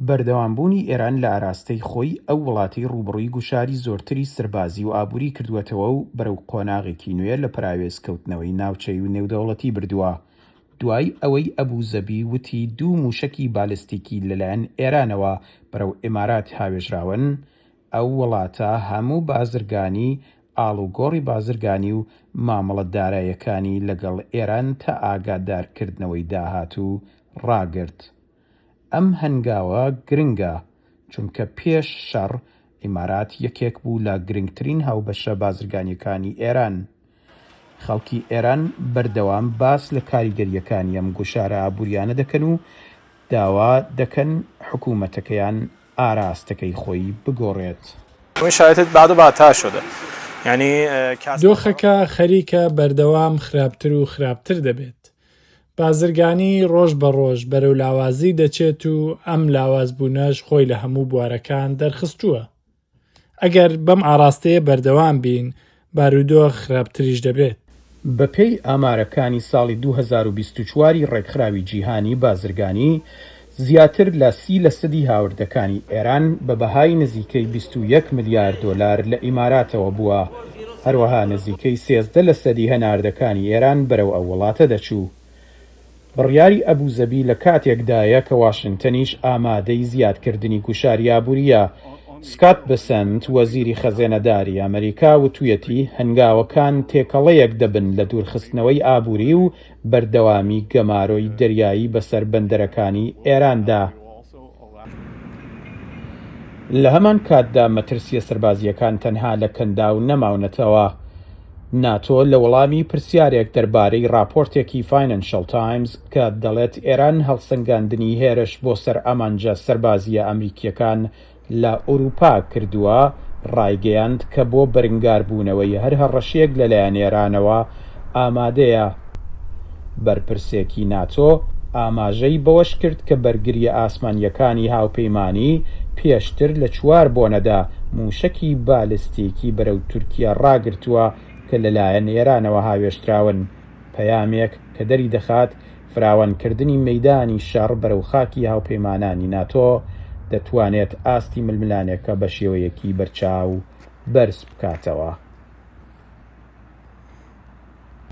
بەردەوامبوونی ئێران لە ئاراستەی خۆی ئەو وڵاتەی ڕووبەڕووی گوشاری زۆرتری سەربازی و ئابووری کردووەتەوە و بەرەو قۆناغێکی نوێ لە پەراوێزکەوتنەوەی ناوچەیی و نێودەوڵەتی بردووە. دوای ئەوەی ئەبوزەبی وتی دوو مووشەکی بالستیکی لەلایەن ئێرانەوە بەرەو ئیمارات هاوێژراون، ئەو وڵاتە هەموو بازرگانی، ئاڵوگۆڕی بازرگانی و مامەڵە دارایەکانی لەگەڵ ئێران تا ئاگادارکردنەوەی داهاتوو ڕاگرت. ئەم هەنگاوە گرنگە، چونکە پێش شەڕ، ئیمارات یەکێک بوو لە گرنگترین هاوبەشە بازرگانییەکانی ئێران. خەڵکی ئێران بەردەوام باس لە کاریگەرییەکانی ئەم گوشارە ئابوورییانە دەکەن و داوا دەکەن حکوومەتەکەیان ئاراستەکەی خۆی بگۆڕێت. دۆخەکە خەریکە بەردەوام خراپتر و خراپتر دەبێت. بازرگانی ڕۆژ بە ڕۆژ بەرەو لاوازی دەچێت و ئەم لاوازبوونەش خۆی لە هەموو بوارەکان دەرخستووە. ئەگەر بەم ئاڕاستەیە بەردەوام بین، بارودۆخ خراپتریش دەبێت. بەپێی ئامارەکانی ساڵی 2024 ی ڕێکخراوی جیهانی بازرگانی، زیاتر لە سی لەسەدی هاوردەکانی ئێران بە بەهای نزیکەی 21 ملیار دۆلار لە ئیماراتەوە بووە، هەروەها نزیکەی 13 لەسەدی هەناردەکانی ئێران بەرەو ئەو وڵاتە دەچوو. بڕیاری ئەبوزەبی لە کاتێکدایە کە واشنتنیش ئامادەی زیادکردنی گوشاری ئابوورییە. سکات بسنت، وەزیری خەزێنەداری ئەمریکا وتویەتی، هەنگاوەکان تێکەڵەیەک دەبن لە دوورخستنەوەی ئابووری و بەردەوامی گەمارۆی دەریایی بەسەر بەندەرەکانی ئێراندا. لە هەمان کاتدا مەترسییە سەربازییەکان تەنها لە کەنداو نەماونەتەوە. ناتۆ لە وەڵامی پرسیارێک دەربارەی ڕاپۆرتێکی فاینەنشەڵ تایمز کە دەڵێت ئێران هەڵسەنگاندنی هێرش بۆ سەر ئامانجە سەربازییە ئەمریکییەکان لە ئورووپا کردووە، ڕایگەیاند کە بۆ بەرنگاربوونەوەی هەر هەڕەشەیەک لەلایەن ئێرانەوە ئامادەیە. بەرپرسێکی ناتۆ ئاماژەی بەوەش کرد کە بەرگرییە ئاسمانییەکانی هاوپەیمانی پێشتر لە چوار بۆنەدا مووشەکی بالستیکی بەرەو تورکیە ڕاگرتووە کە لەلایەن ئێرانەوە هاوێژتراون، پەیامێک کە دەریدەخات فراوانکردنی مەیدانی شەڕ بەرەو خاکی هاوپەیمانانی ناتۆ دەتوانێت ئاستی ململانێکە بە شێوەیەکی بەرچاو بەرز بکاتەوە.